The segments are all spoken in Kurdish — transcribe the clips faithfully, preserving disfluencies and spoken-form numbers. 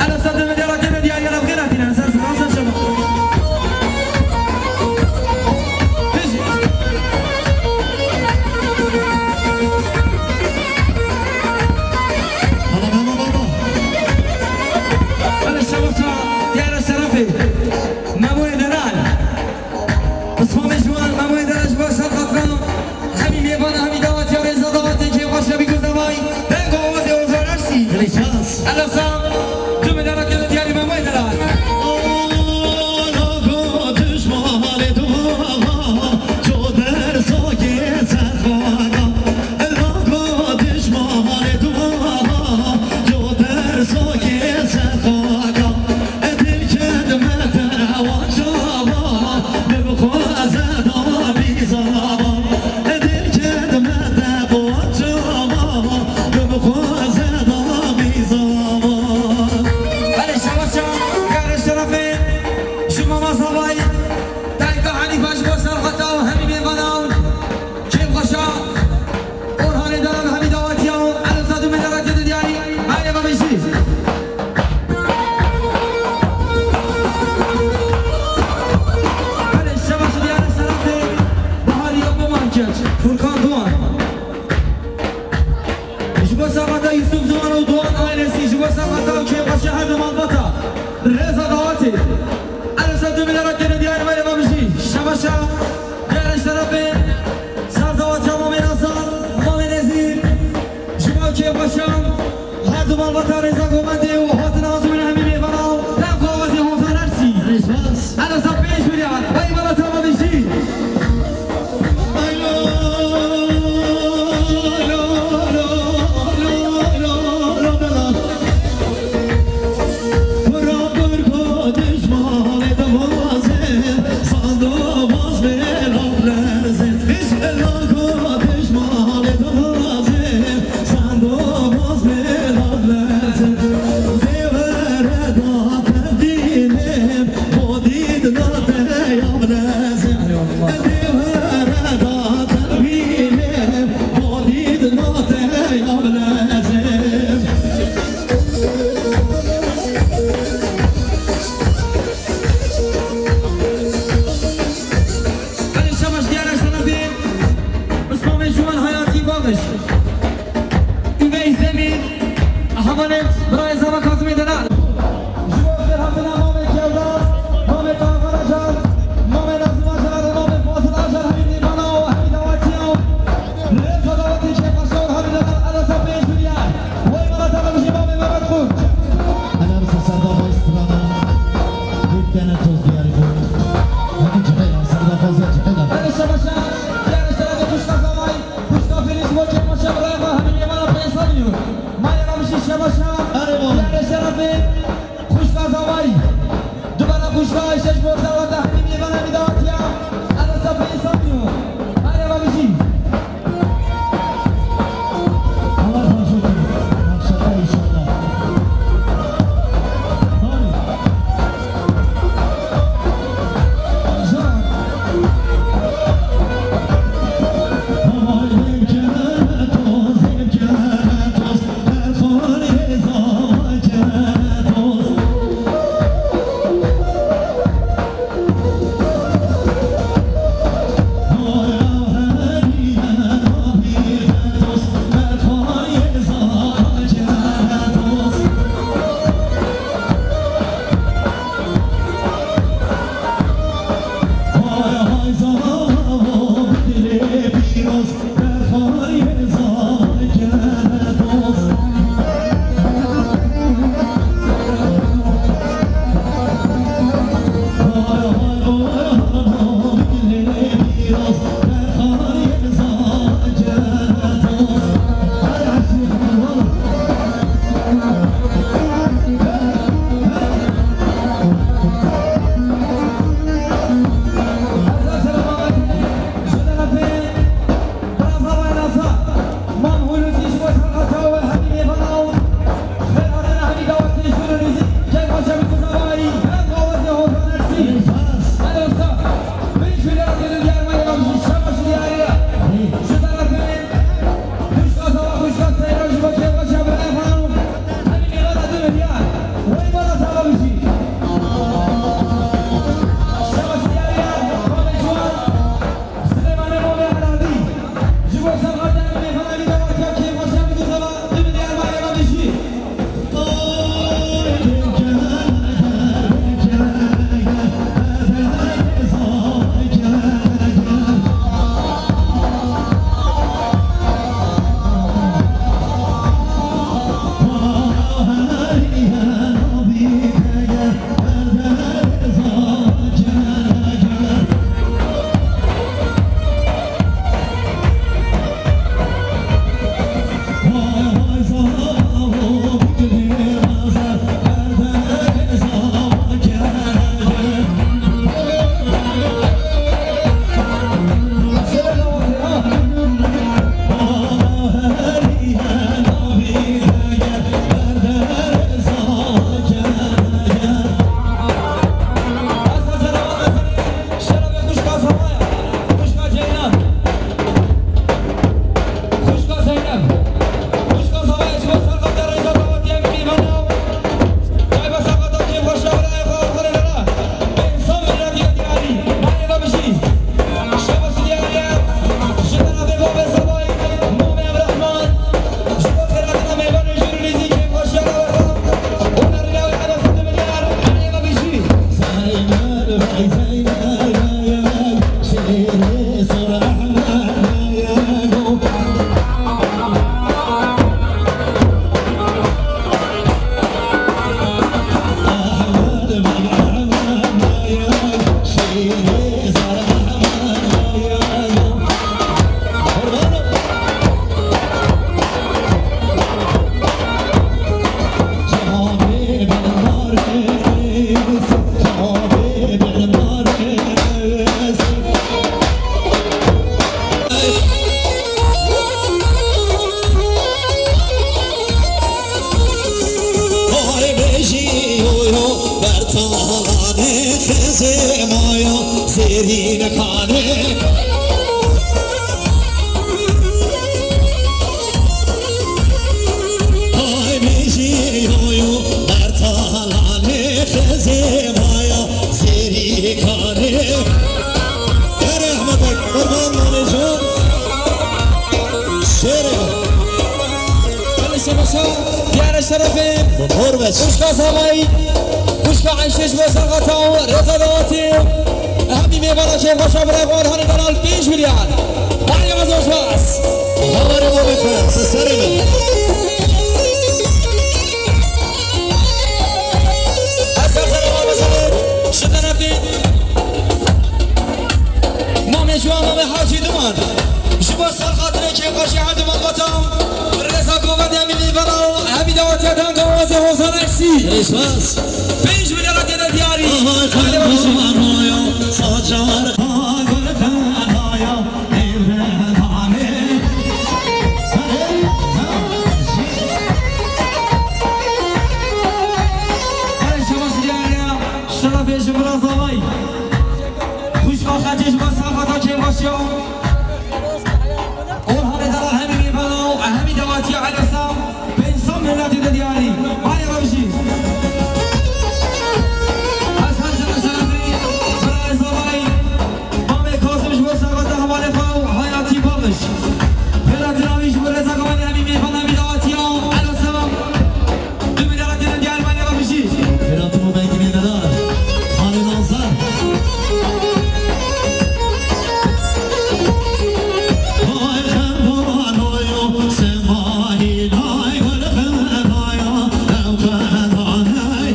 Ana sa demê de rakene diyar yana bixêr hatîne. Ser sifran ser şema. Tijî. Ana mama baba. Ana şema sa diyara şerefê. Memoyê delal. Pismamê ji wan, Memoyê delal ji bo ser xatira. Hemî mêvana, hemî dawetiya rêza dawetê kêfxweş e bî ku zevay. Deng û awazê Ozan Ersî. Dilê şans. Ela sa, tu milyara kêfê diyarî Memoyê delal. Belê şebaşa, kare şerefê, ji mama zavayî, dayika Henîfa ji bo serxeta û hemî mêvanan. Kêfxweşa Orhanê Daran hemî dawetiya û Elif Zadu Medara kete diyarî. Haydi baba jî. Belê şebaşa diyare şerefê Baharî Apo Mankeç, Furkan Doğan. Ji bo serxeta Yusuf Doğan û Doğan ailesî, ji bo serxeta û kêfxweşa her du malbata. Rêza dawetê. Elif Zadu Medara kete diyarî. Belê baba jî. Şebaşa. Diyare şerefê. Serdawetiya Mamê Nazan, Mamê Nezîr, ji bo kêfxweşan, her du malbata rêza govendê û hatina azmûnê hemî mêvana û deng û awazê Hozan Ersî. Rêzbaz. Ana sa pênc milyar, wey malata Mamê jî. Belê şebaş diyare şerefê, Mismamê Ciwan Hayatî Babiş. Üveys Demir, hemanê birayê zava Kazimê Delal. Ji bo xêrhatina mamê Kevraz, mamê Taha Karacan, mamê Nazim Acar, mamê Fazil Acar, hemî mêvana û hemî dawetiya. Rêza dawetê kêfxweşa Orhanê Delal, Elasa pênc milyar. Wey mala te bimijî mamê Mehmet Xurt. Helal olsun Serdar Bey, strana. Bir tane toz diyarı bu. Hadi cihela, Serdar fazla cihela. Belê şebaşa, diyare şerefê xwişka zavay, xwişka Fênî ji bo kêfxweşa birayê xwe hemî mêvana pênc sed milyon. Mayê bimijî şebaşa, diyare şerefê xwişka zavay. Dubara xwişka Ayşe ji bo serxeta hemî mêvana hemî dawetiya. Elasa pênc sed milyon. Mayê bimijî. Ay bejî yo yo, bertalanê xizê maya zêrî nekanê. Ay bejî yo yo, bertalanê xizê maya zêrî nekanê. Erê Ehmed Bey, qurban Mane Can. Şêrê. Gelişe başa, diyare şerefê. Hor be. Xwişka Zavayî, xwişka Eyşê ji bo serxeta û rêza dawetê. Hemî mêvana kêfxweşa birayê xwe Orhanê Delal pênc milyar. Balya mezin spas. Havarê bo bêfe, se serê min. Ez ser serê xwe mezelê, şite nefî. Mamê Ciwan, Mamê Hacî Duman. Ji bo ser xatirê kêfxweşiya her du malbatan, rêza govendê hemî mêvana û hemî dawetiya danga û wazê Hozan Ersî. Pênc milyara têne diyarî. Ahay xembonoya, sacar xagir xenaya, êvredanê. Şerefê ji Mirazavayî. Xwişka Xecê ji bo serxeta kêfxweşiya. Orhanê Delal hemî mêvana û hemî dawetiya Elesa pênc sed milyar têne diyarî. Balê xwe bijî. Hasan Şerefî, birayê Zavayî. Mamê Kazim ji bo serxeta hevalê xwe û Hayatî Babiş. Pêra Tiravî ji bo rêza govendê hemî mêvan hemî dawetiya Elesa. Du milyara têne diyar, Mane Bavîjî. Pêratim û Bengînê Nedar. Halê Nazar. Ay xembanoyo, semahîlay, gul xendaya, ew xendaney.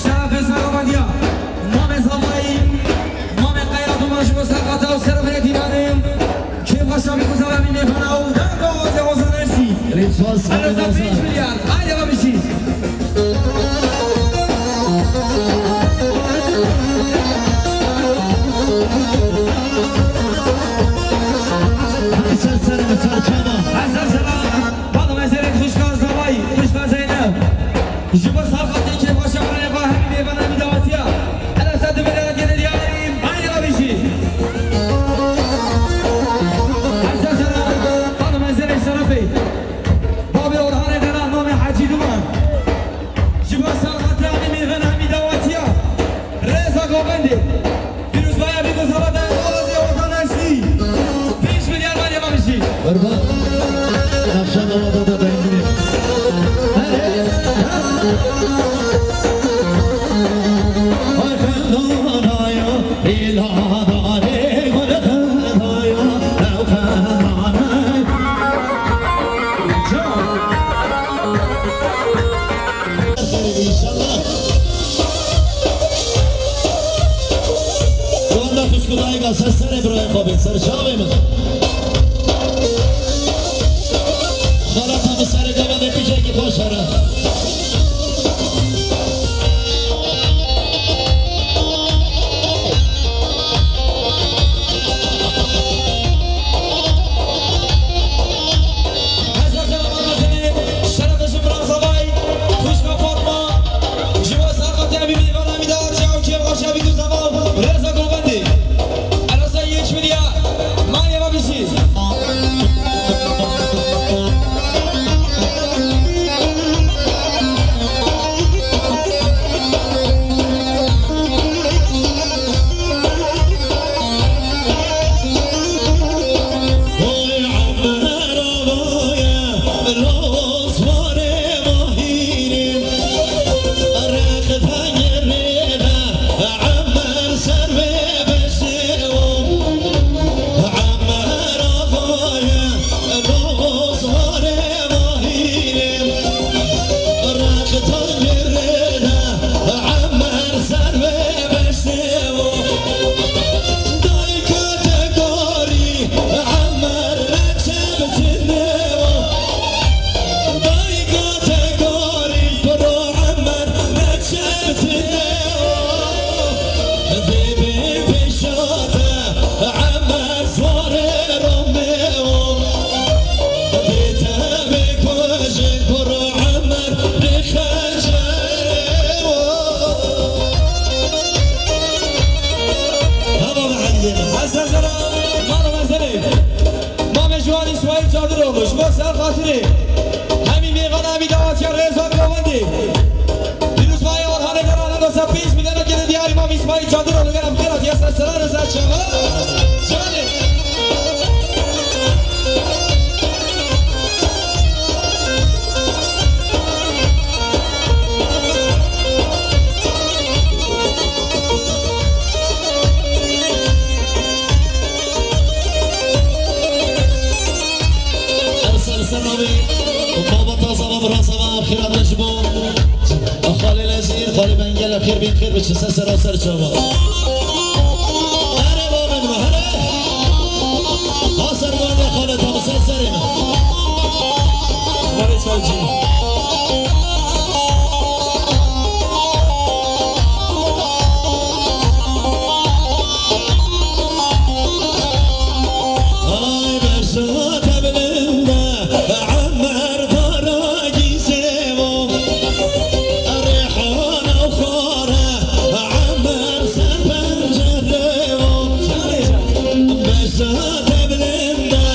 Şerefê serxwediya Mamê Zavayî, Mamê Qeyra Duman ji bo serxeta û serxetê dîranê. Kêfxweşa bî ku zava mînê bana û danga wazê Ozan Ersî. Rêxas Eleza pênc milyar. Haydi baba bijî. Ser serê min, ser çava. Ezer selam. Bana mezelê xwişka Zavayî, xwişka Zeynep. Ji bo serxetê kêfxweşa birayê xwe hemî mêvan hemî dawetiya. Eleza du milyara têne diyarî. Haydi baba bijî. Ezer selam. Bana mezelê şerefê. Babê Orhanê Delal, Mamê Hecî Duman. Ji bo serxetê hemî mêvan hemî dawetiya. Rêza govendê. Pîrozbaya bî ku zava dayê Ozê Ozan Ersî. Pênc milyar Mane Bavîjî. Qurban. Nexşa dava dada Bengînê. Hey, hey. Ay xendanaya, hêladarê gul xendaya, ew xendane. Can. Înşallah. Walla xwişk û dayika ser serê birayê xwe bên, ser çavê min. Hemî mêvana, hemî dawetiya rêz û pêwendê. Pîrozbahê Orhanê Deran, Enosa pênc milyon gere diyarî Mam Îsmaîl Çandiro li gel em xêr hatiye ser sera rêza çava. Canê. Ersel Senavi, baba taza ve bira sava, xêra te ji bo. Xalê Lezîr, xalê Bengel, xêr bin, xêr biçin, ser sera ser çava. Erê babê min, herê. Ha ser babê xalê tam ser serê min. Xalê Çavcî. Ay, Behzat evlinde Emer dara gîzevo. Rêhana xware Emer ser pencerevo. Behzat evlinde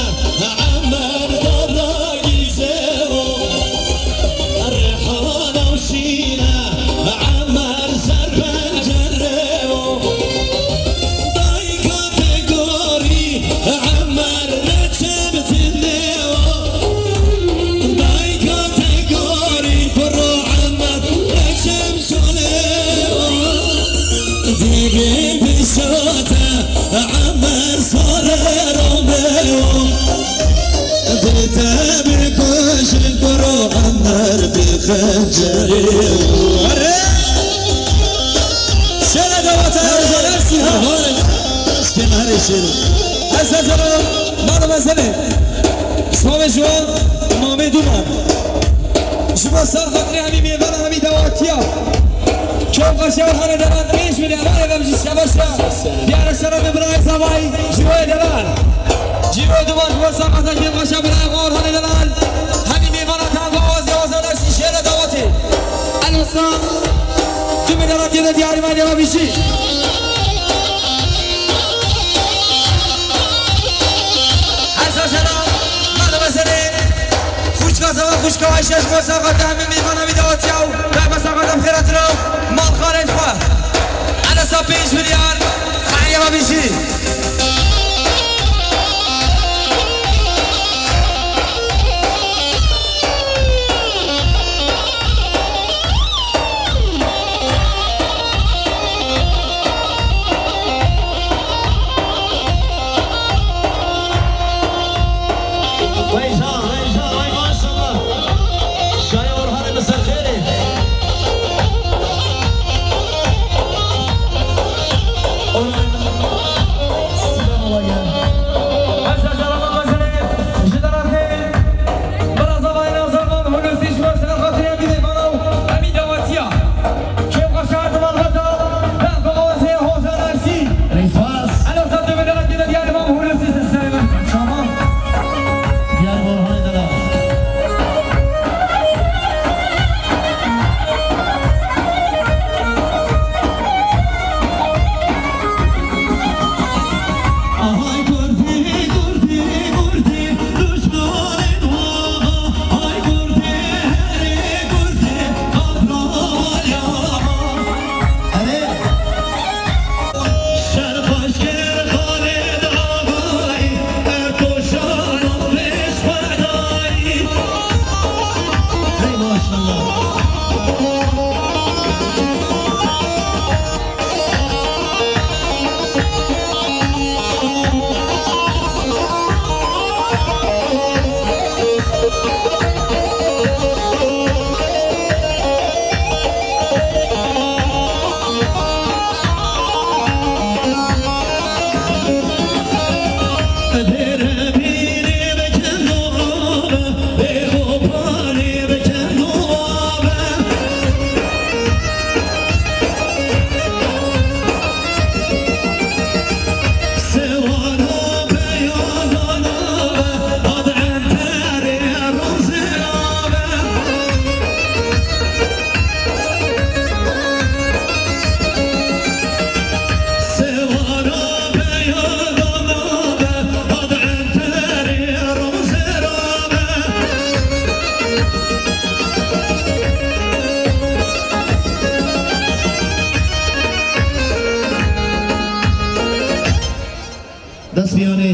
Emer dara gîzevo. Rêhana şîne Emer ser pencerevo. Dayka te gorî Emer reçem tinêvo. Dayka te gorî kuro Emer reçem şolêvo. Dîgê bişate Emer sare romeo. Dite bikujin kuro Emer bi xencerê. Erê! Şêre dawata Ercan Ersin ha. Şkên herê şêre. Ez Ercan, mala mezelê. Slavê ji wan mamê dûman. Ji bo ser xatirê hemî mêvana, hemî dawatiya. Kewxa şehir hane deran pênc milyon, hane dem jî şebaşa. Diyare şerefê birayê Zavayî, Cîroyê Delal. Cîroyê Duman ji bo ser xatirê kewxa şehir birayê Orhanê Delal. Hemî mêvana tango awazê Ozan Ersin şêre dawatê. El Osman, tu mêvana diyare diyarî ma diyara bîşî. Her sar selam, mala mezelê. Xwişka Zewa, xwişka Ayşe, ji bo ser xatirê hemî mêvana, hemî dawatiya û dayka ser xatirê xêra tira û malxanê xwe. Enesa pênc milyar, xayriya me bîjî. Veyca, veyca, vay maşallah. Şayê Orhanê bi ser xêrê. Selamun aleyküm. Ez Ercan Ersin, ji Deran Bira Zavayê Nazar Mam Hulusi ji bo ser xatirê hemî mêvana û hemî dawatiya. Kewxa şehir di malbata, dengê awazê Hozan Ersin. Rêspas. Elo, sed döve dera diyare Mam Hulusi, seslerime. Tamam. Diyar Orhan.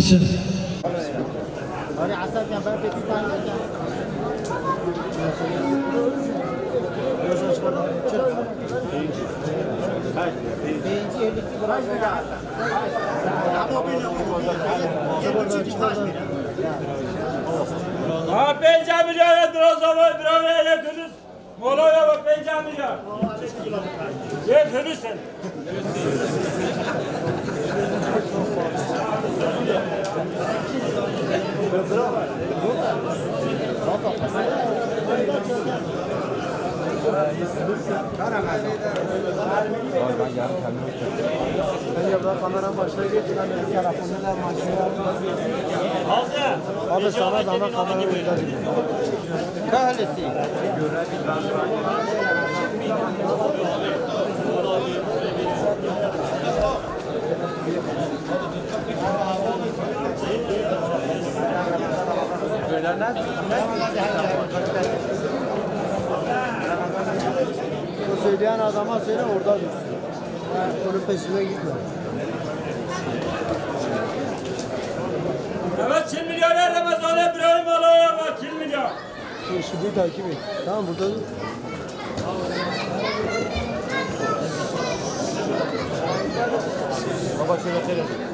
Ha, pênca milyar e, biraz ama, biraz öyle dönüz. Mola ya bak, pênca milyar. Gel, dönüz sen. Bence burada kamera başına geç, ben de telefonuyla maçı. Abi sana zahmet, kamerayı burada dinle. Kahretsin. O söyleyen adama söyle, orada dursun. Onun peşine gitme. Evet, çil milyar Ramazan İbrahim alaya var, çil milyar. Şu, şu bir takip et. Tamam, burada dur. Baba, şöyle seyredin.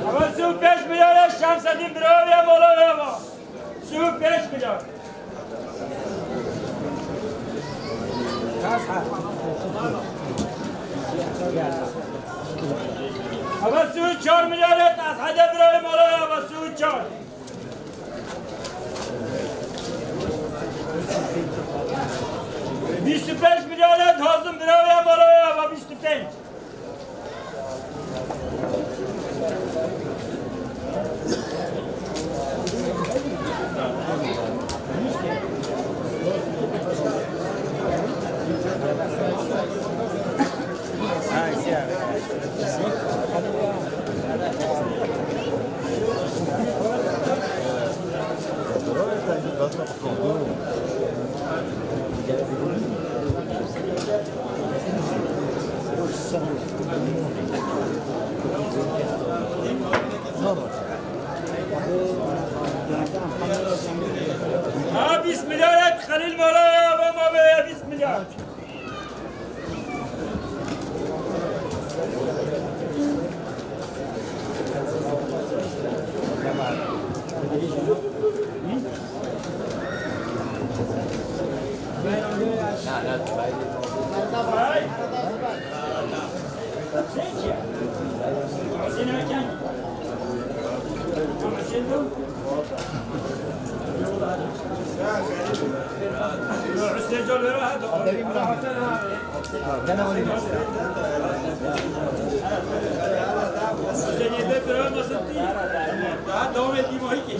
Ama su beş milyar Şemseddin Bravo ya, mola ya. Su beş milyar. Ama su çar milyar et, az hadi Bravo mola ya, ama su çar. Bîst û pênc milyar et, hazım Bravo ya, mola ya, ama bîst û pênc. Ha, bîst milyar et, Xelîl Mala ya, baba be, bîst milyar. Daha devam edeyim o hikaye.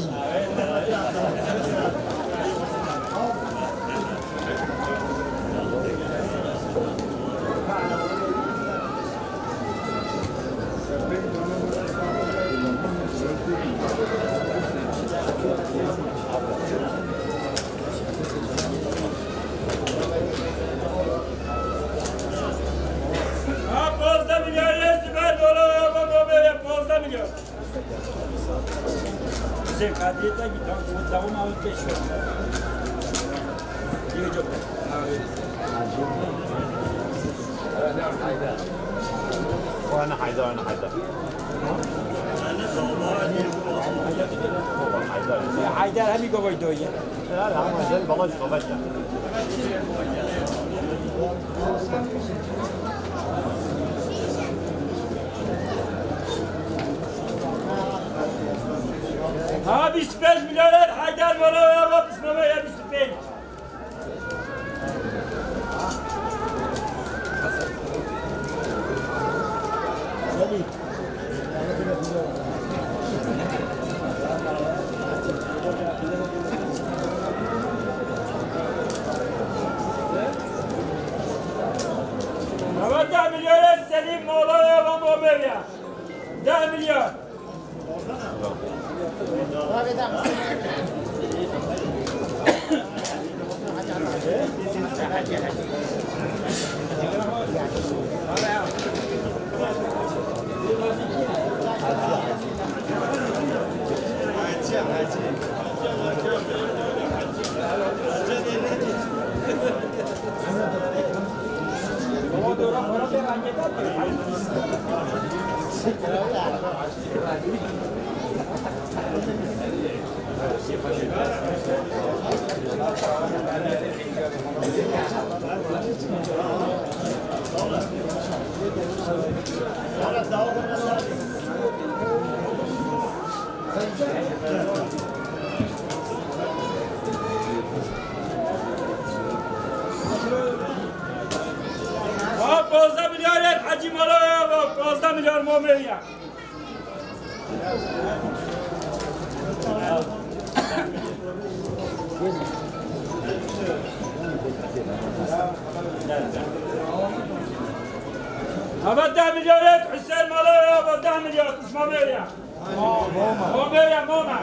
Ha, panzdeh milyar lê Zübeyir dolar, ama bu böyle panzdeh milyar. Sen kadriyete git, tamam, bu tamam abi, beş ver. Yürü çok. Ana Haydar, ana Haydar. Haydar hemi govay doye. Haydar, ama sen baba, baba. Ha, bîst û pênc milyar Haydar bana ya, bak, bismillah ya, bîst û pênc. Ama deh milyar Selim Mola ya, baba ya. Deh milyar. Ha, pazdeh milyar et Hacî Mala ya, bak, pazdeh milyar Momê ya. Hava deh milyar et Hüseyin Mala ya, bak, deh milyar, Osman Bey ya. Mama. Mama.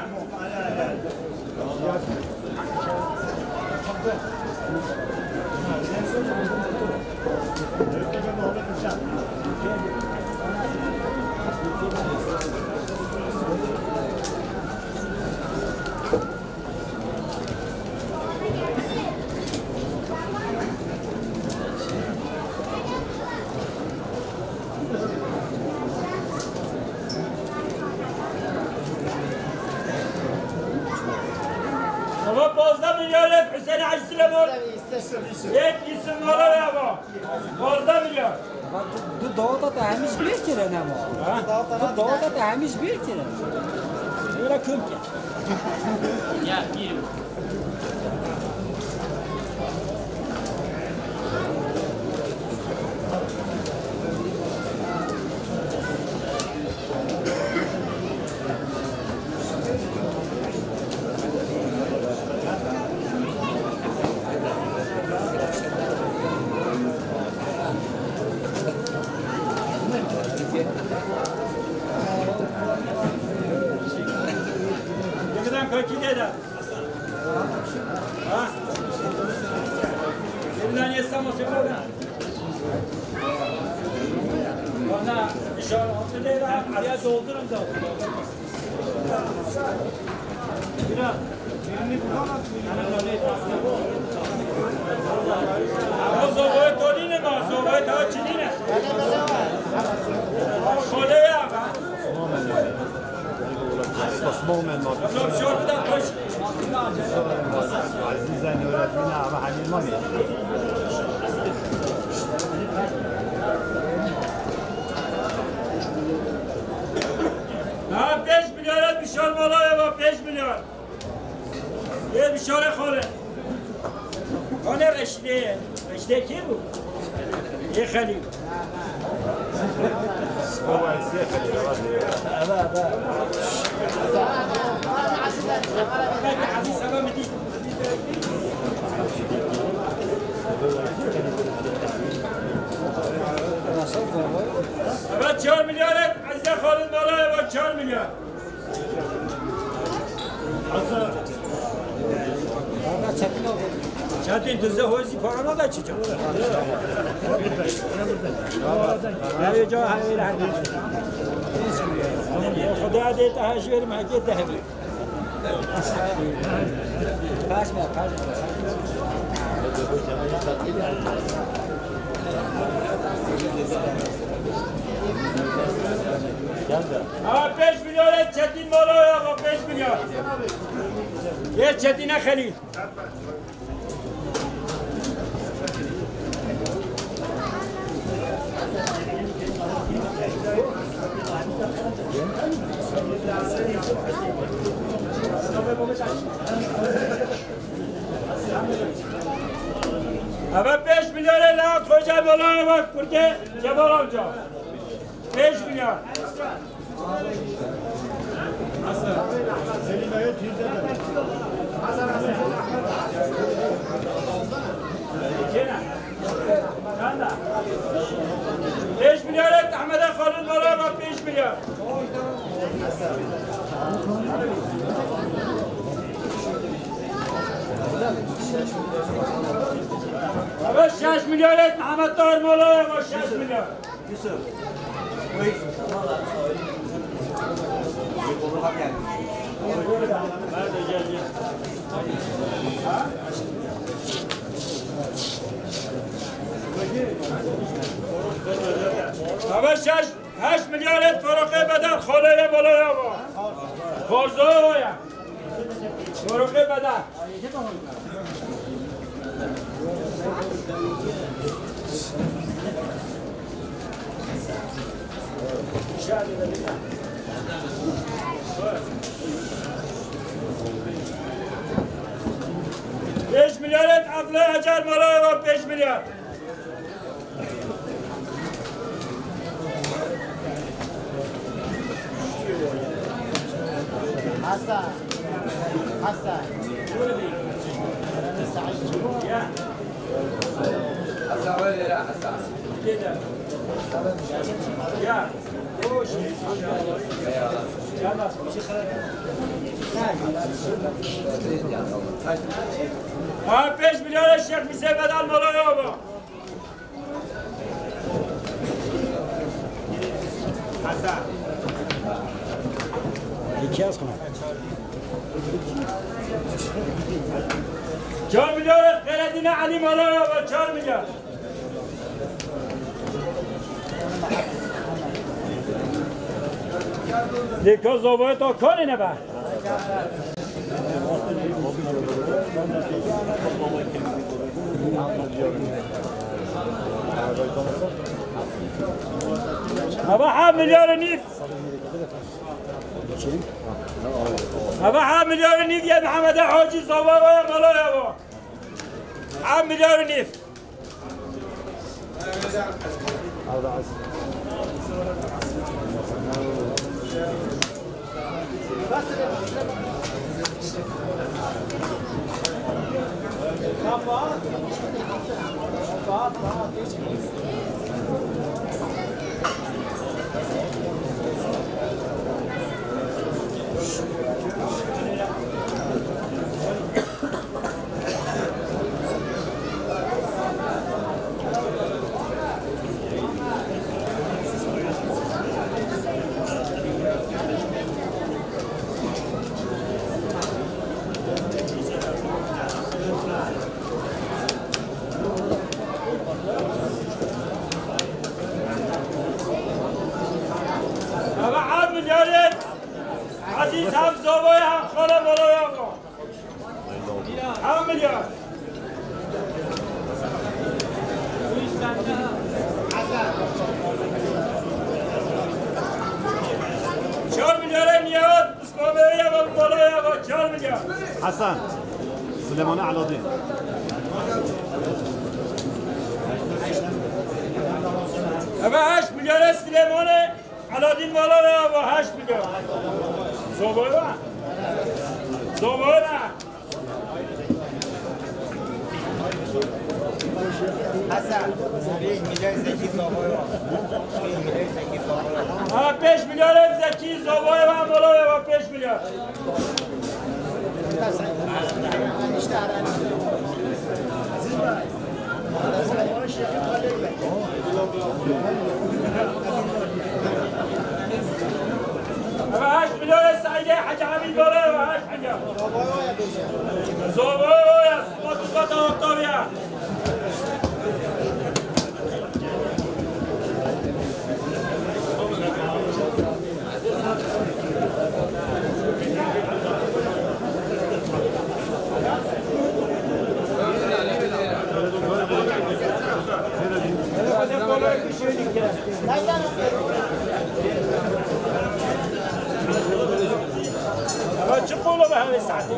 Ama pazdeh milyar et Hüseyin Hacı Süleyman. Yet isim var ya bu. Pazdeh milyar. Tu, tu dawata te hemî ji bîr kire nema? Ha? Tu dawata te hemî ji bîr kire. Böyle kök ya. Ya, bir. Demirden kaçı dede? Ha? Demirden yesem o sefer. Bana işaret altı değil ha. Ya doldurun da. Biraz. Ama zovayı tonine mi? Zovayı daha çinine. Şöyle ya. Hocam şöyle bir dakika. Ezîze Nurettin ama Halil Mami. Ha, beş milyar et bir şey olmalı ya, beş milyar. Yê bişare xale. Hane reşîdê, reşîdê kê bû? Yê Xelîl. Eve, eve. Belki Ezîz Seba mi dî. Eve çar milyar et, Ezîz Xalid Mala eve çar milyar. Çetin, tu zehozî parana da çiçek. Hayır, ca hayır, hayır. Xuda dê te hej verim, heke te hebe. Kaçma, kaçma. Ha, beş milyar et Çetin Mala ya, beş milyar. Yê Çetîne Xelîl. Eve beş milyar lira koca Mala ya, bak, Kurtê Cemal amca. Beş milyar. Beş milyar et Ahmet'e, Halil Mala bak, beş milyar. Evet, şeş milyar et Mehmet Tahir Moloyeva, şeş milyar. Evet, şeş, heşt milyar et Farokê Bedel, Xoleyê Moloyeva. Xorzoya. Farokê Bedel. Pênc milyar et Abdullah Hacer Moloyeva, pênc milyar. Hasan. Hasan. Hasan, wele ya Hasan. Ya. Ha, pênc milyar Şêx Misê Bedel Moloyeva. Çar milyar Xeredîne Elî Moloyeva, çar milyar. Lê ka zavayê ta kanê nebe. Eva ha milyar û nîv. Eva ha milyar û nîv yê Mihemed Hacî Zavayê Moloyeva. Ha milyar û nîv. Eva ev milyarê Ezîz hem Zovoyê hem Xala Moloyeva. Ev milyar. Çar milyarê Nihat. Moloyeva, Moloyeva, çar milyar. Hasan. Silêmanê Eladîn. Eve heşt milyarê Silêmanê Eladîn Moloyeva, heşt milyar. Zovoyeva. Zovoyeva. Hasan, pênc milyar Zekî Zovoyeva. Pênc milyar Zekî Zovoyeva. Ha, pênc milyar Zekî Zovoyeva, Moloyeva, pênc milyar. Eve heşt milyar Seîdê Hecî Emîn Moloyeva, heşt milyar. Zovoyeva, Fatih Fatih Octavia. Eve çi qolo be hevê saetê?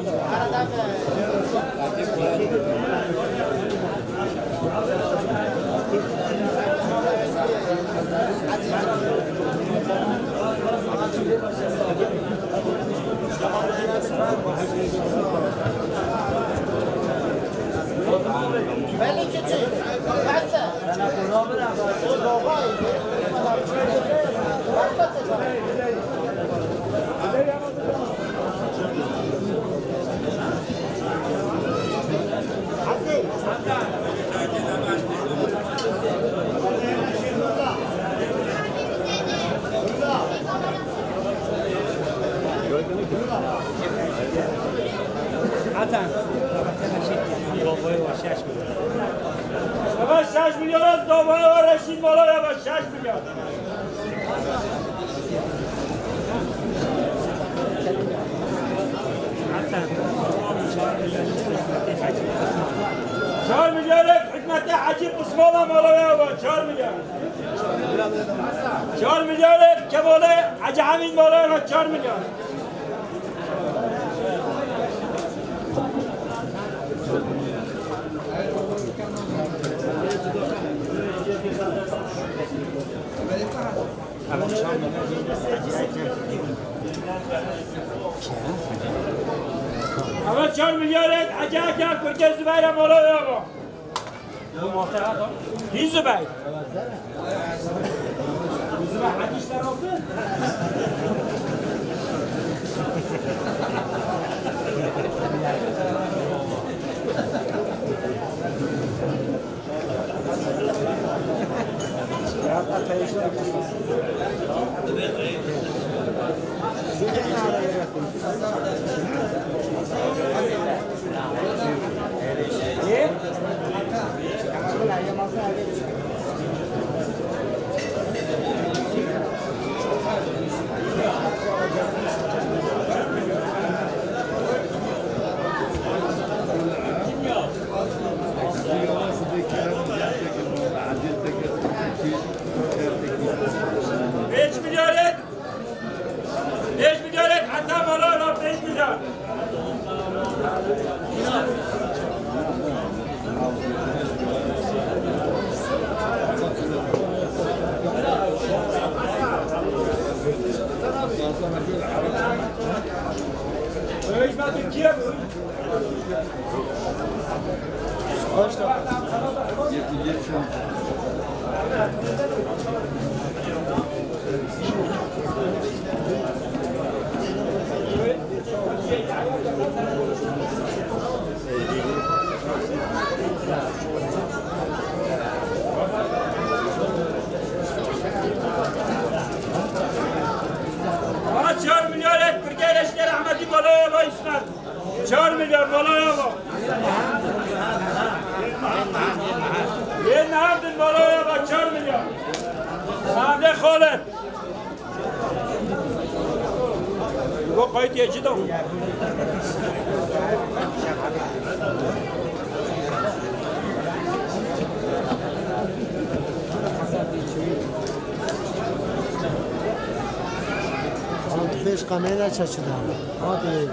Belli küçük. Hasan. Hasan. Baba şeş milyon. Baba şeş milyon, Reşîd Moloya, baba şeş milyon. Çar milyon Hikmetê Hecî Osman'a Moloya, baba çar milyon. Çar milyon Kemalê Hecî Hemîd Moloya, baba çar milyon. Ama çar milyon et, acayip ya, Kurtê Zübeyir'e Moloya, baba. Hî Zubeyr. Zubeyr, hadi işler oldu. Pênc milyar et. Pênc milyar et, heta mala ra pênc milyar. Hizmet Tirkiye bu. Çar milyar et, Kurtê Reşîdê Rehmetî Moloya Ava Îsmet. Çar milyar Moloya Ava. Yê Mehemdin Moloya Ava, çar milyar. Sade Xoled. Bu kayıt yeci de. Pêş kamera çeçida. Hadi.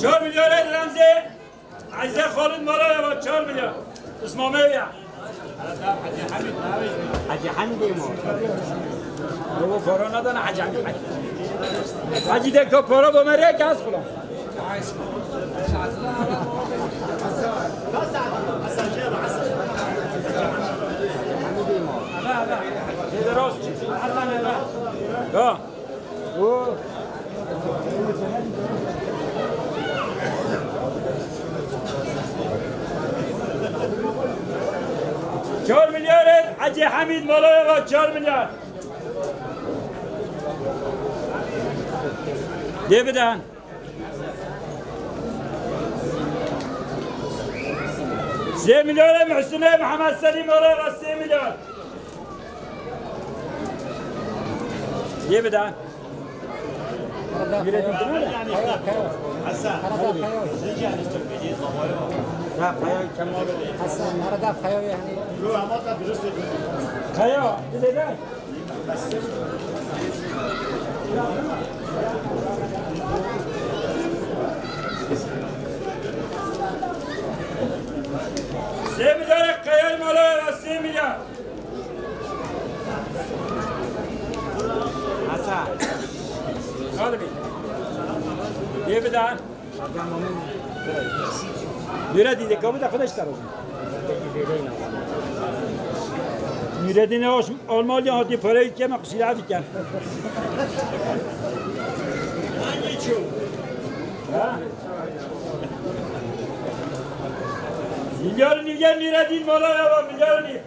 Çar milyar Remzi. Eyze Xalid Moloya Ava, çar milyar. Ismameya. Hacı Hamid mi? Bu para neden Hacı Hamid? Hacı de ki para bu merek az falan. Ya. Çar milyar et, Hacı Hamid Moloya Ava, çar milyar. Dê bidin. Sê milyar e Muhsinê Mihemed Selîm Moloya Ava, sê milyar. Yê bidin. Hasan. Hasan. Arada Kayo yani. Kaya, dilede. Lê bide. Nûredîn de kabul de xwe de ji te razî. Nûredîn Yavaş Almanya hatî parayê dike me qusîra dikin. Ha? Milyar nîv gel Nûredîn mala ya va milyar nîv.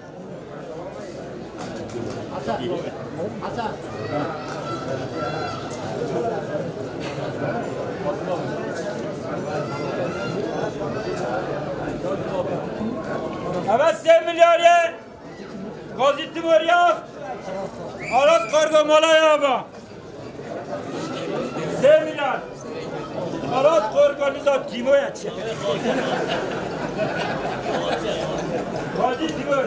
Eve sê milyar ye. Gazî Timur ya. Aras kargo mala ya va. Sê milyar. Aras korka niza tîmoya çi? Gazî Timur.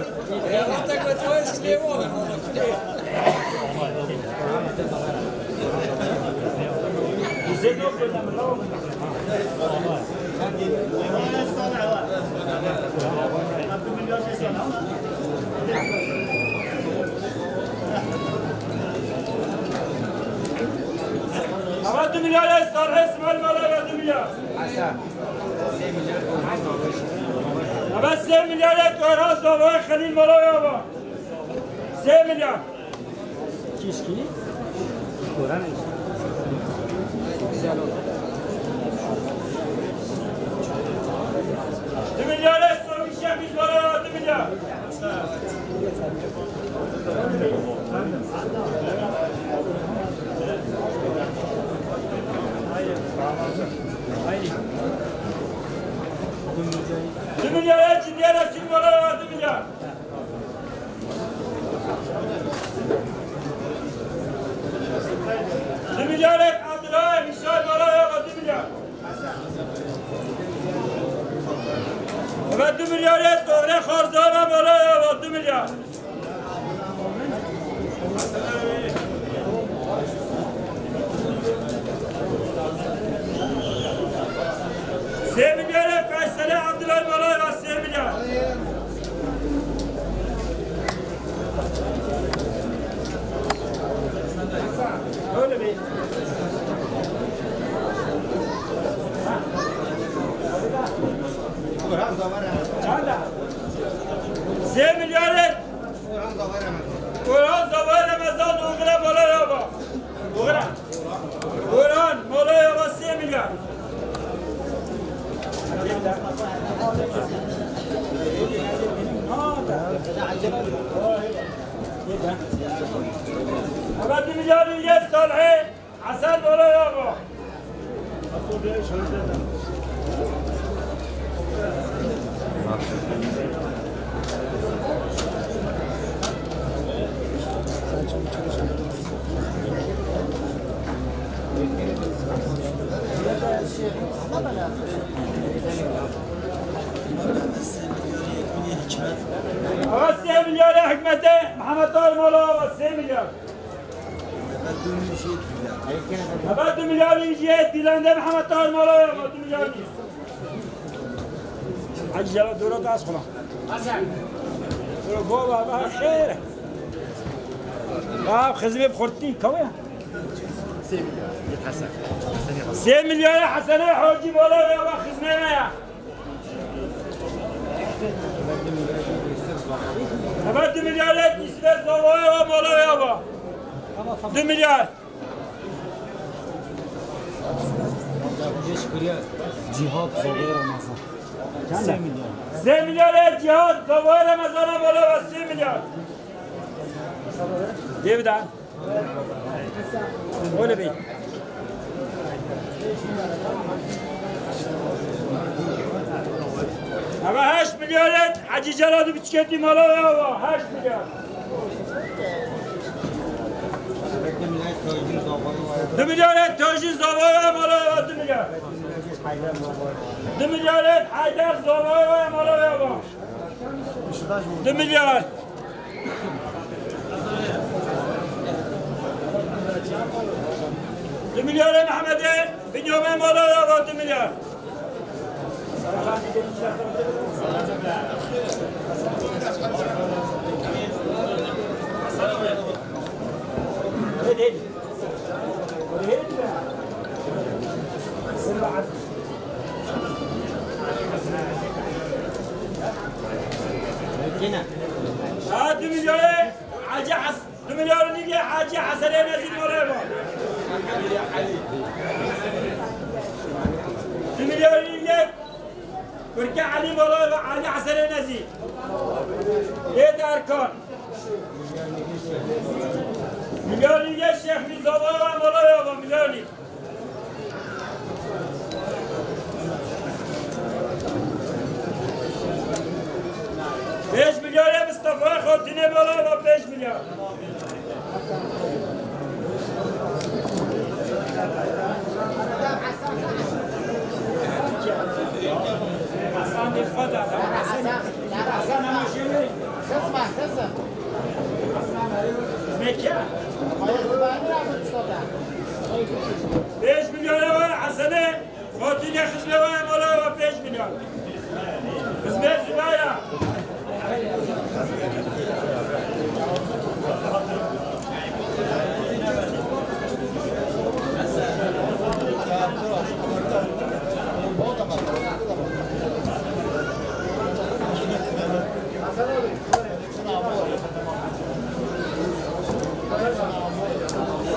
Ama du milyar estar resmen bana verdi milyar. Ama sê milyar ek öğrenci davaya Xelîl Maloya var. Sê milyar. Kişki. Koran. Du milyar estar bir şey biz bana verdi milyar. Du milyar ciddiye resim var, du milyar. Du milyar ek Abdullah, misal var ya, du milyar. Eve du milyar ye, Togre Xarzana mala ya, eve du milyar. Sê milyar ye, Feyselê Abdulay mala ya, sê milyar. Öyle mi? Sê milyar ye. Orhan Zava Remezan Oğur'a mala ya va. Oğur'a. Orhan, mala ya va sê milyar. Eve du milyar ye Salih. Hasan, mala ya va. Eve sê milyar ye Hikmet'e, Mehmet Ağar mala ya va, sê milyar. Eve du milyar jê Dîlendê Mihemed Tahir mala ya, eve du milyar jê. Hacî Celal dora da ez xuna. Dora baba, ba xêr. Ba xizmê bi xurtî kawe. Sê milyar Hesenê Hacî mala ya, ba xizmê me ya. Eve du milyar ye, Yusuf Zavaya mala ya va. Du milyar. Cîhad Zavaya Ramazan. Sê milyar. Sê milyar ye, Cîhad Zavaya Ramazan mala ya va, sê milyar. Devdan. Öyle bey. Eve heşt milyar ye, Hacî Celal Biçketî mala ya va, heşt milyar. Du milyar ye, Tacî Zavaya mala ya va, du milyar. Du milyar ye, Heyder Zavaya mala ya va. Du milyar. Du milyar Mehmet'e, Binyamin mala ya va, du milyar. Ha, du milyonê Hacî Has-, du milyar û nîvê Hacî Hesenê Nezî mala eva. Du milyar û nîvê Kurke Elî mala eva, Elî Hesenê Nezî. Êd Erkan. Milyar û nîvê Şêx Mîrza mala eva, milyar û nîv. Pênc milyarê Mistefayê Xotînê mala eva, pênc milyar. Hasan dê xwe da, tamam, Hasan. Hasan ama şey ne? Kızma, kızım. Mekke. Pênc milyar eva Hasanê, Xotînê xizmê we mala eva pênc milyar. Xizmê Zülaya.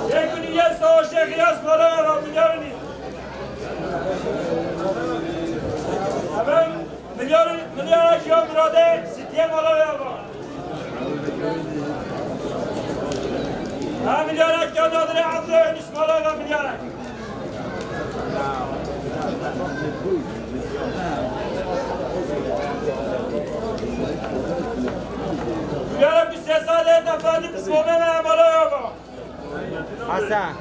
Yekûnî ye Sawa Şêx Yas mala eva milyarî. Efendim, milyar, milyar ya Miradê, Sitiye mala eva. Ha, milyar ya Nadirê Abdülhamid mala eva milyar. Milyar ya Sesade Efendi Bismillah mala eva. Hasan.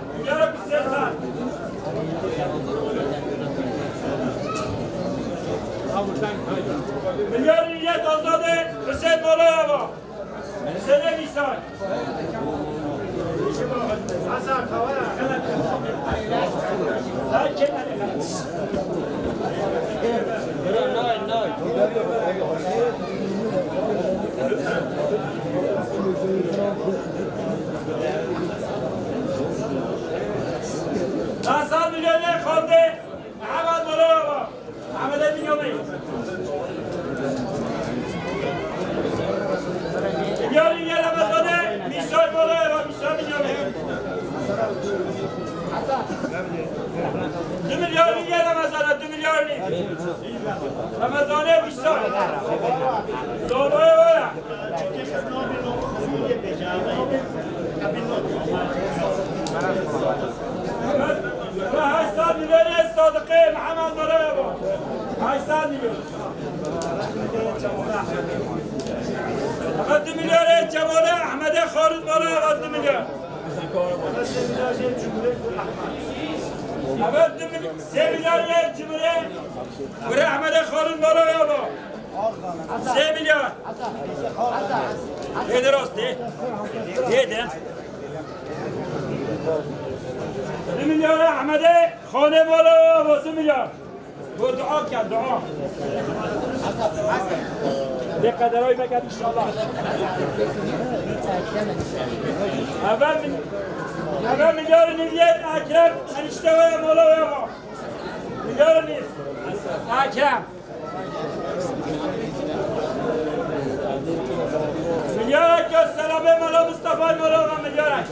Milyar niyet Azade Hüseyin Molayeva. Hüseyin Misal. Hasan Kavara. Hasan Milyonê xwendê Mihemed Molayeva. Mihemed Emin Yomê. Milyonê Remezanê Mîsay Molayeva, Mîsay Milyonê. Du milyar nîvê Remezanê, du milyar nîv. Remezanê Mîsay. Zorbayê o ya. Ve heyşt sed milyonê Sadiqê Mihemed Molayeva. Heyşt sed milyon. Eve du milyarê Cemalê Ehmedê Xarût Molayeva, du milyar. Eve du mil-, sê milyar yê Cumhurê Gure Ehmedê Xarût Molayeva. Sê milyar. Êdî rast ê. Êdî. Du milyar Ehmedê Xanê Molayeva, du milyar. Bu dua ke, dua. Lê qederayî veke înşallah. Eve min-, eve milyar nîvê Ekrem enişte we Molayeva. Milyar nîv. Ekrem. Milyar Ekrem, selamê Mela Mustafayê Molayeva, milyar Ekrem.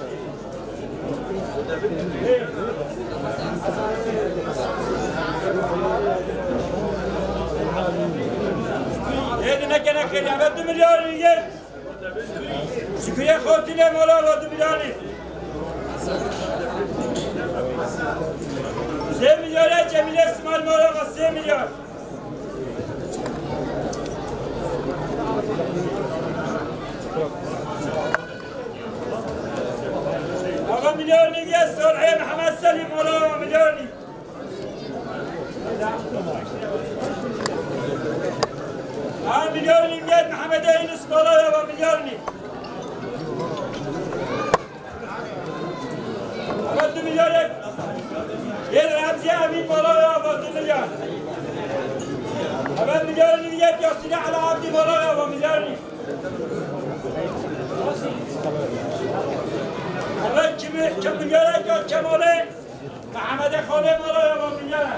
Êdî nekene xêrî, eve du milyar yê. Şükriyê Xotînê Molayeva, du milyarî. Sê milyarê Cemîlê Simal Molayeva, sê milyar. Axa milyar nîvê Salihê Mihemed Selîm Molayeva, milyar nîv. Ha, milyar nîv yê Mehemedê Yunus Molayeva, milyar nîv. Eve du milyar yê Remzî Emîn Molayeva, du milyar. Eve milyar nîv yê Yasînê Ela Abdî Molayeva, milyar nîv. Eve kimi, kim milyar yê Kemalê Mehemedê Xalê Molayeva, milyar.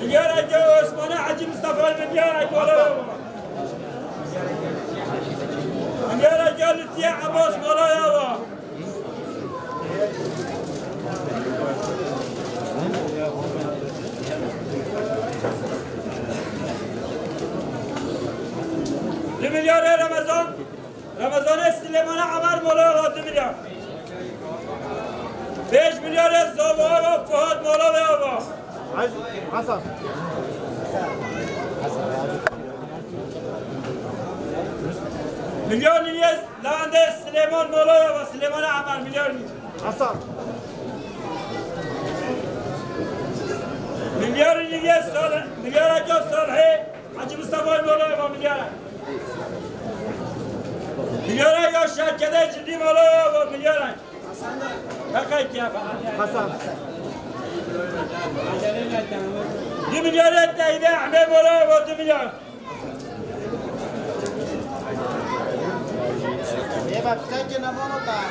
Milyareke Osmanê Hecî Mistefayê milyarek mala ya wa. Milyareke Lutfiyê Ebas mala ya wa. Du milyarê Remezan. Remezanê Silêmanê Emer mala ya wa du milyar. Pênc milyarê Zava ya wa Fuhat mala ya wa. Hasan. Milyar nîvê Lewendê Silêman mala ya wa, Silêmanê Emer milyar nîvê. Hasan. Milyar nîvê Salih, milyareke Salihê Hacı Mustafa mala ya wa milyar. Milyareke Şevketê Cindî mala ya wa milyar. Hasan. Du milyarê Teyyîbê Ehmê mala ya wa du milyar.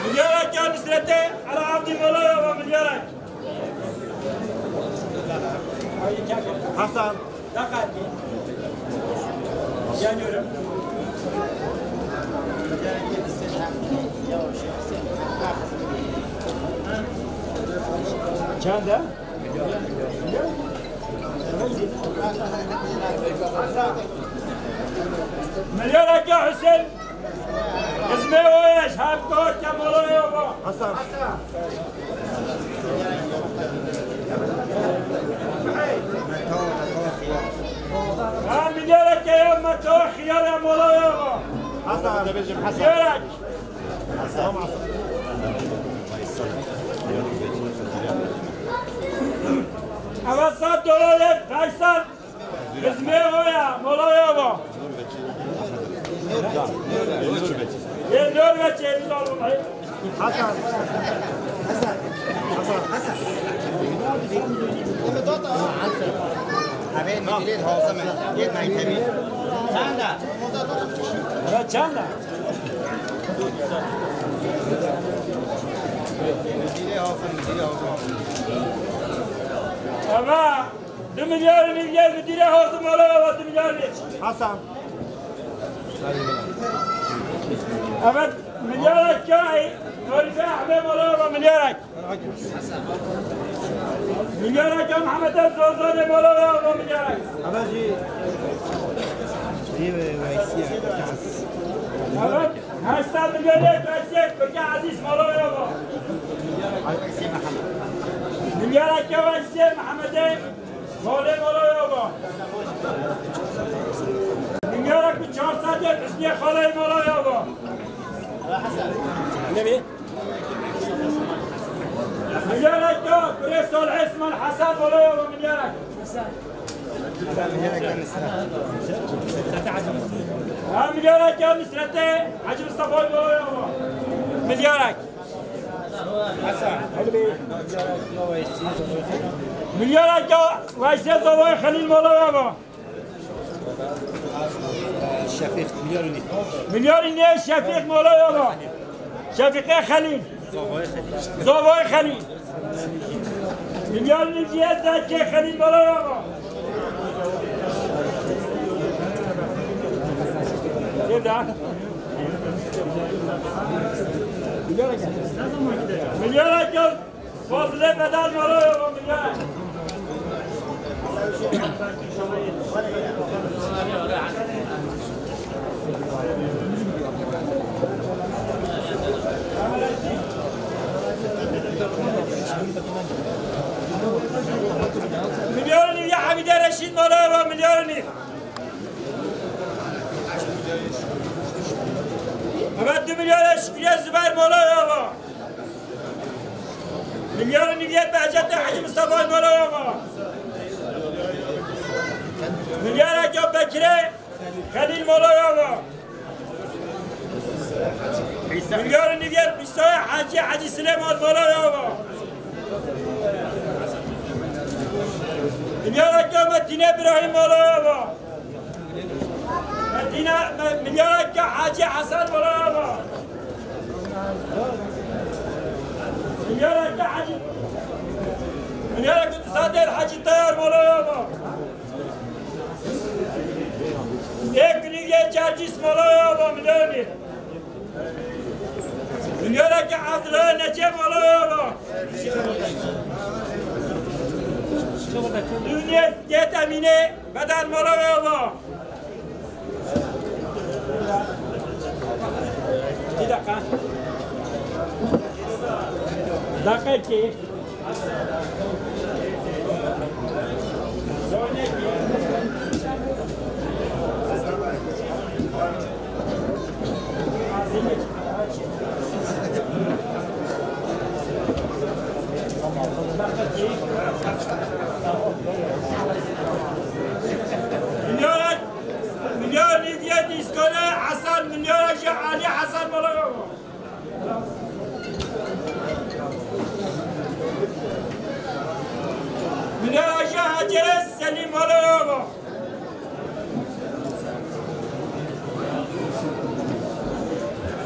Milyareke Nusretê Ela Abdî mala ya wa milyarek. Hasan. Yanıyorum. Çende? Milyareke Hüseyin. Xizmê o ye, ji her kar ke mala ya wa. Hasan. Ha, milyareke ya me tawa xiyar ya mala ya wa. Hasan. Milyarek. Hasan. Eva sat dolar ye, Faysal. Xizmê o ya, mala ya wa. Yê Norveçê, biz alın. Hasan. Hasan. Hasan. Hasan. Abi, müdüre hazır mı? Yetmeyin tabii. Çanda? Ya çanda? Müdüre hazır, müdüre hazır. Ama Du milyar nîv yê Zidîrê Hazim mala ya wa du milyar nîv. Hasan. Evet, milyarek ya Norîfe Ehmed mala ya wa milyarek. Milyarek ya Mehmet Zozanê mala ya wa milyarek. Ama jî, jî ve Veysiye. Evet, heşt sed milyonê Veysiye Kurke Aziz mala ya wa. Milyarek ya Veysiye Mehmet'e. Xalê mala ya wa. Milyarek û çar sed yê Hüsniyê xalê mala ya wa. Ne bi? Milyarek ya kurê Salih Esman Hasan mala ya wa milyarek. Ha milyarek ya Nusretê Hacı Mustafa mala ya wa. Milyarek. Milyarek ya Veysel Zavayê Xelîl mala ya wa. Şefîq, milyar û nîv. Milyar û nîv Şefîq mala ya wa. Şefîqê Xelîl. Zavayê Xelîl. Zavayê Xelîl. Milyar û nîv Zekê Xelîl mala ya wa. Milyarek ya. Fazilê Bedel mala ya wa milyar. Milyar û nîv ya Hemîdê Reşîd mala ya wa milyar û nîv. Evet, du milyar Şükriyê Zübeyir mala ya wa. Milyar û nîvê Behcetê Hecî Mistefayê mala ya wa. Milyarek ya Bekirê Xelîl mala ya wa. Milyar û nîvê Îsayê Hecî, Hecî Silêman mala ya wa. Milyarek ya Metînê Îbrahîm mala ya wa. Medîne, me-, milyareke Hacî Hesen mala ya wa. Milyareke Hacî, milyareke du sed Hacî Tayar mala ya Moloyova milyonî. Milyoneke Abdullah Neçe Moloyova. Dünye Get Emine Bedel Moloyova. Bir dakika. Dakika iki. Milyar, milyar Lidya Diskale Hasan, milyar Hacı Ali Hasan Balayoğlu. Milyar Hacı Hacı Selim Balayoğlu.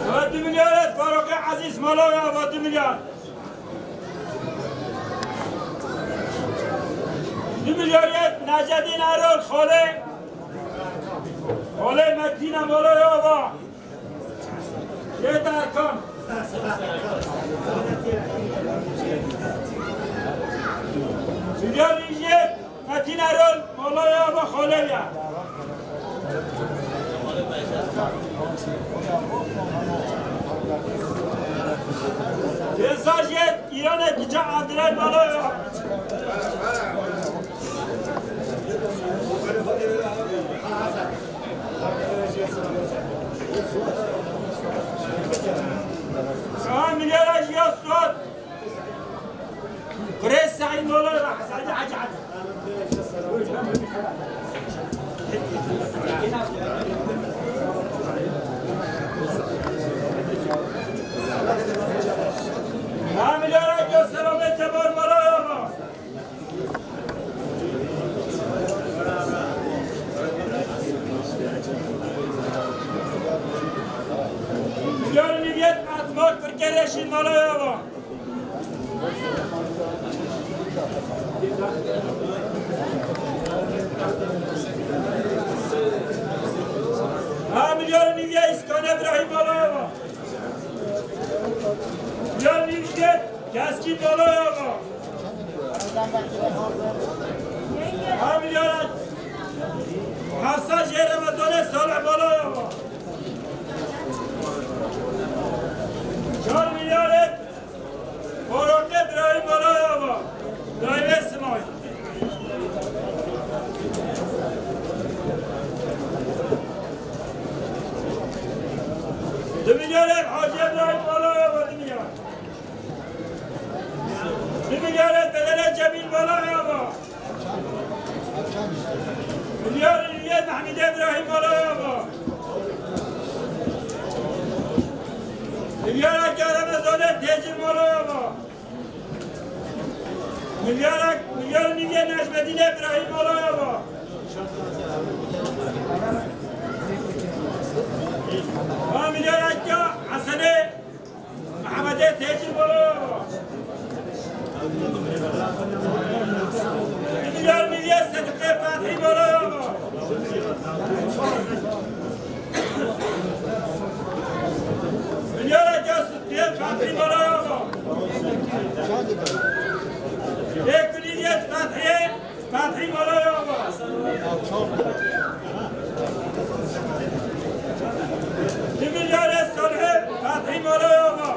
Ve du milyar et Faruk Aziz Moloya ve du milyar. Du milyar et Necedin Erol Xole. Xole Medine Moloya ve. Yeter kan. Milyar et Metin Erol, Moloya ve Xoleya. Mesaj et, İran'e gidecek Andrei Moloya. Kaan Milyar Ajiyas Suat. Kurêş Seîd Moloya, Hesadi Hacı Hacı. Kamil Arak, Selamet Cemal Moloya. Milyar Niyet Atmak Kırkere Şin Moloya. Ha, milyar nîvye Îskan Îbrahîm Balayeva. Milyar nîvye Keskin Balayeva. Ha, milyar Hasan Jê Remezanê Salih Balayeva. Çar milyar Farokê Birayîm Balayeva, Dayvê Simay. Du milyar Hacî Birayîm Balayeva, du milyar. Du milyar Bedele Cemîl Balayeva. Milyar Mehmedê Birahîm Balayeva. Milyar Remezanê Têcir Balayeva. Milyar, milyar nîvye Necmedînê Birahîm Balayeva. Ha milyar Hesenê Mehemedê Têcir Balayeva. Milyar nîvye Sediqê Fethî Balayeva. Milyar Sediqê Fethî Balayeva. Ê kulîyet Fethî Fethî Balayeva. Du milyar Salih Fethî Balayeva.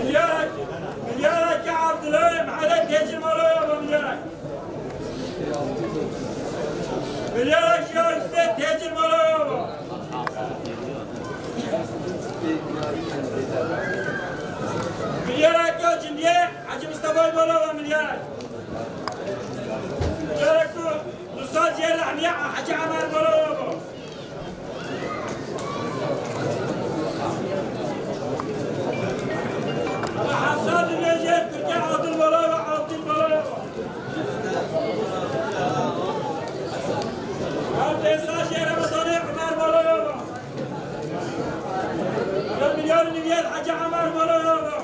Milyar, milyar Abdullah Mehmet Tecir Balayeva milyar. Milyar Hacı Hüseyin Tecir Balayeva. Milyar Hacı Cimriye Hacı Mustafa Balayeva milyar. Milyar Hacı Musa Ciğer Rahmiye Hacı Ömer Balayeva. Hasan Recep Türkiye Adil Balayeva, Adil Balayeva. Abdesaj Ramazanê Ömer Balayeva. Milyar Niviyet Hacı Ömer Balayeva.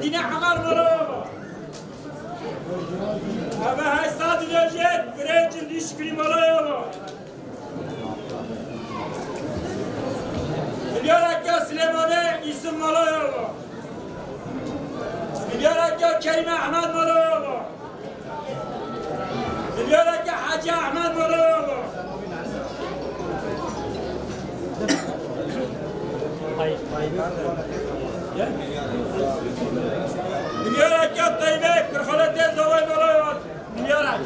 Dîne Hemar mala ya va. Eve heyşt sed milyon jê Birêncin Dîşkirî mala ya va. Milyarek ya Silêmanê Îsim mala ya va. Milyarek ya Kerîm Ehmed mala ya va. Milyarek ya Hecî Ehmed mala ya va. Milyarek ya Teybe Kırxaletê Zavay mala ya va. Milyarek.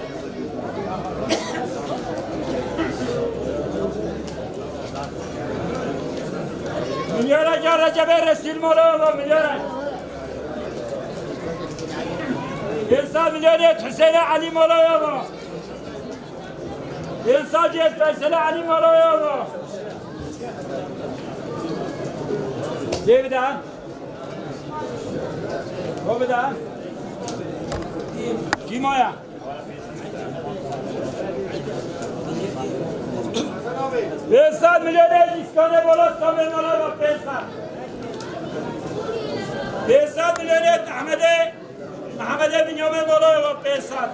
Milyarek ya Recepê Resîl mala ya va, milyarek. Pênc sed milyon ya Hüseyin Elî mala ya va. Pênc sed ya Feysel Elî mala ya va. Dê bide. Xwe bide. Kî maya? Pênc sed milyon ya Îskanê Bola Samê mala ya va, pênc sed. Pênc sed milyon ya Ehmedê, Mehemedê Binyamê mala ya va, pênc sed.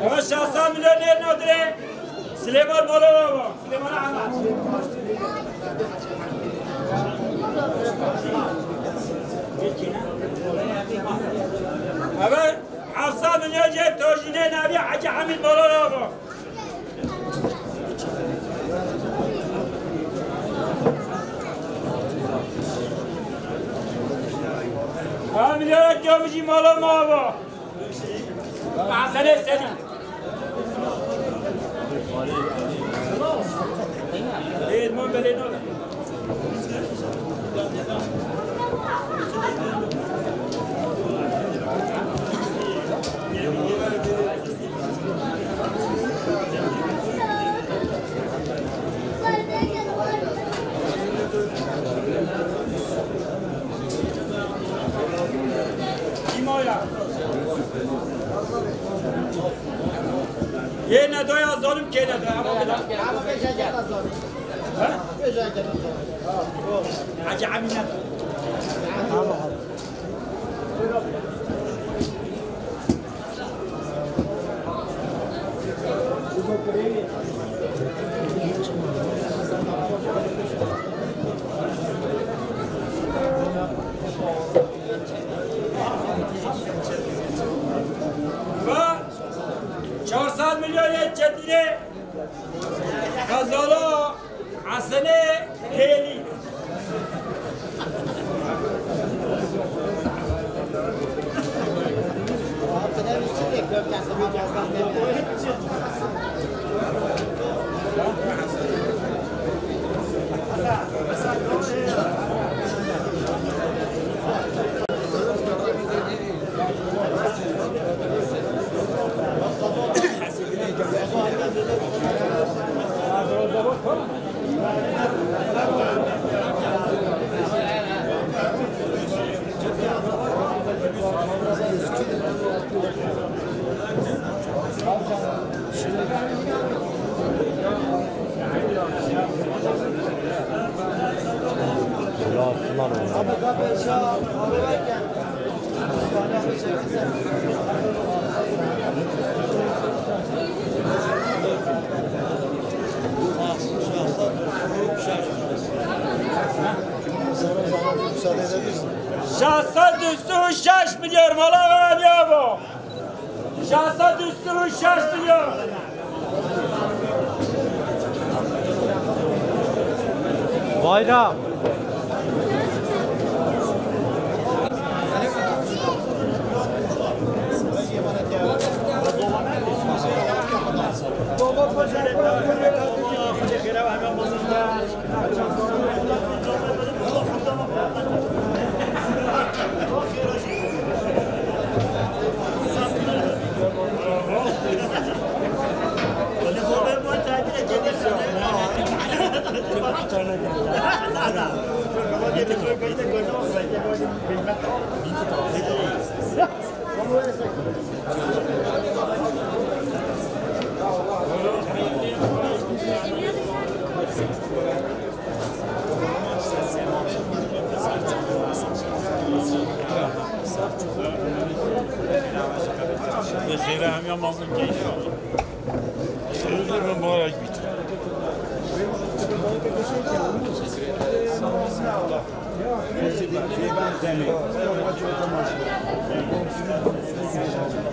Eve şeş sed milyon ya Nadirê. Silêman mala ya va. Silêman Ehmed. Eve heft sed milyon jê Tojînê Navî Hecî Hemîd mala ya va. Ha, milyarek ya mijî mala ma va. Hasanê Sedî. Ê, man belê nade. Kîmaya. Yê nedoya zalim kê nedoya, hema bida. He? Hacı Emine. Çar sed milyon yê Çetinê Xezala Hasenê Hêlî. Şeş sed û sî û şeş milyar mala ve ya bu. Şeş sed û sî û şeş milyar. Bayram. Demê.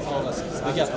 Sağ olasın. Gel.